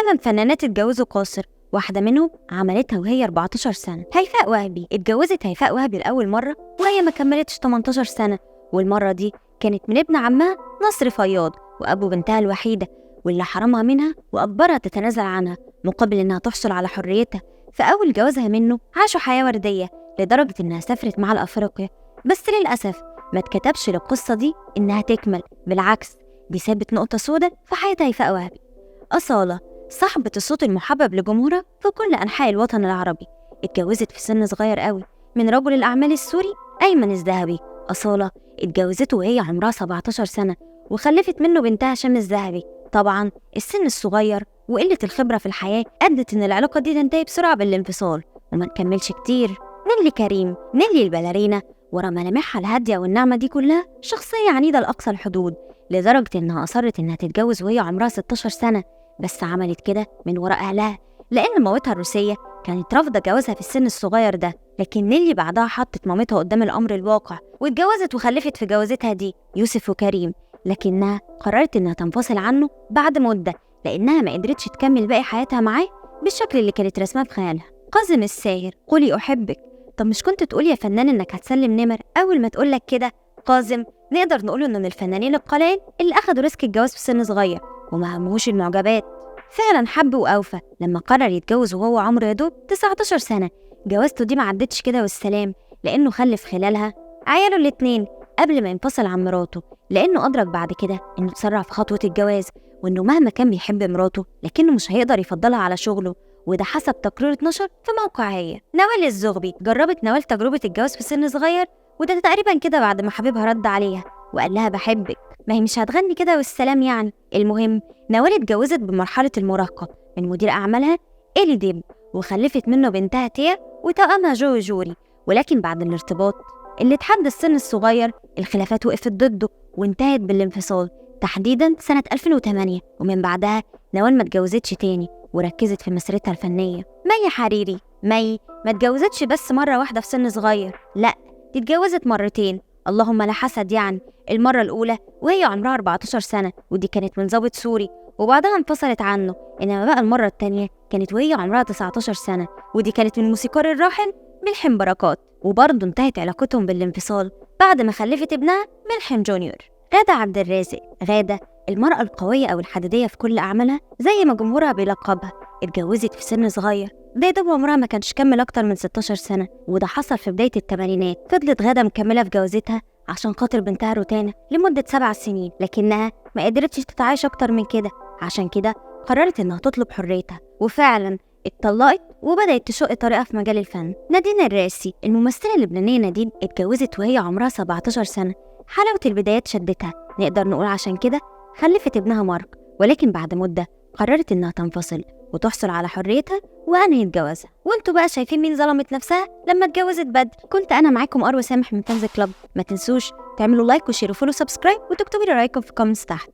8 فنانات اتجوزوا قاصر، واحدة منهم عملتها وهي 14 سنة. هيفاء وهبي، اتجوزت هيفاء وهبي لأول مرة وهي ما كملتش 18 سنة، والمرة دي كانت من ابن عمها نصر فياض وأبو بنتها الوحيدة، واللي حرمها منها وأجبرها تتنازل عنها مقابل إنها تحصل على حريتها. في أول جوازها منه عاشوا حياة وردية لدرجة إنها سافرت معاه لأفريقيا، بس للأسف ما اتكتبش للقصة دي إنها تكمل، بالعكس دي سابت نقطة سودة في حياة هيفاء وهبي. أصالة، صاحبة الصوت المحبب لجمهورها في كل أنحاء الوطن العربي، اتجوزت في سن صغير قوي من رجل الأعمال السوري أيمن الذهبي. أصالة اتجوزته وهي عمرها 17 سنة وخلفت منه بنتها شام الذهبي. طبعا السن الصغير وقلة الخبرة في الحياة أدت إن العلاقة دي تنتهي بسرعة بالانفصال وما نكملش كتير. نيلي كريم، نيلي الباليرينا، ورا ملامحها الهادية والناعمة دي كلها شخصية عنيدة لأقصى الحدود، لدرجة إنها أصرت إنها تتجوز وهي عمرها 16 سنة، بس عملت كده من وراء أهلها لأن مامتها الروسية كانت رافضة جوازها في السن الصغير ده. لكن نيلي بعدها حطت مامتها قدام الأمر الواقع واتجوزت وخلفت في جوازتها دي يوسف وكريم، لكنها قررت إنها تنفصل عنه بعد مدة لأنها ما قدرتش تكمل باقي حياتها معاه بالشكل اللي كانت رسماه في خيالها. قاسم الساهر، قولي أحبك. طب مش كنت تقول يا فنان إنك هتسلم نمر أول ما تقولك كده؟ قاسم نقدر نقول إنه من الفنانين القلائل اللي أخدوا risk الجواز في سن صغير وما همهوش المعجبات. فعلا حب وأوفى لما قرر يتجوز وهو عمره يدوب 19 سنة. جوازته دي ما عدتش كده والسلام، لأنه خلف خلالها عياله الاتنين قبل ما ينفصل عن مراته، لأنه أدرك بعد كده إنه اتسرع في خطوة الجواز وإنه مهما كان بيحب مراته لكنه مش هيقدر يفضلها على شغله، وده حسب تقرير اتنشر في موقع هي. نوال الزغبي، جربت نوال تجربة الجواز في سن صغير، وده تقريبا كده بعد ما حبيبها رد عليها وقال لها بحبك، ما هي مش هتغني كده والسلام يعني. المهم نوال اتجوزت بمرحلة المراهقة من مدير أعمالها إيلي ديب، وخلفت منه بنتها تيا وتوأمها جو جوري، ولكن بعد الارتباط اللي اتحدى السن الصغير الخلافات وقفت ضده وانتهت بالانفصال تحديدا سنة 2008، ومن بعدها نوال ما اتجوزتش تاني وركزت في مسيرتها الفنية. مي حريري، مي ما اتجوزتش بس مرة واحدة في سن صغير، لا دي اتجوزت مرتين، اللهم لا حسد يعني. المرة الأولى وهي عمرها 14 سنة ودي كانت من ضابط سوري وبعدها انفصلت عنه، إنما بقى المرة التانية كانت وهي عمرها 19 سنة ودي كانت من الموسيقار الراحل ملحم بركات، وبرضه انتهت علاقتهم بالانفصال بعد ما خلفت ابنها ملحم جونيور. غادة عبد الرازق، غادة المرأة القوية أو الحديدية في كل أعمالها زي ما جمهورها بيلقبها، اتجوزت في سن صغير ده يدوب عمرها ما كانش كمل أكتر من 16 سنة، وده حصل في بداية الثمانينات. فضلت غادة مكملة في جوازتها عشان خاطر بنتها روتانا لمدة 7 سنين، لكنها ما قدرتش تتعايش أكتر من كده، عشان كده قررت إنها تطلب حريتها، وفعلا اتطلقت وبدأت تشق طريقها في مجال الفن. نادين الراسي، الممثلة اللبنانية نادين اتجوزت وهي عمرها 17 سنة، حلاوة البدايات شدتها نقدر نقول، عشان كده خلفت ابنها مارك، ولكن بعد مدة قررت إنها تنفصل وتحصل على حريتها وأنهت جوازها. وانتوا بقى شايفين مين ظلمت نفسها لما اتجوزت بدري؟ كنت أنا معاكم أروى سامح من Fans Club. ما تنسوش تعملوا like و share و follow subscribe وتكتبوا لي رأيكم في comments تحت.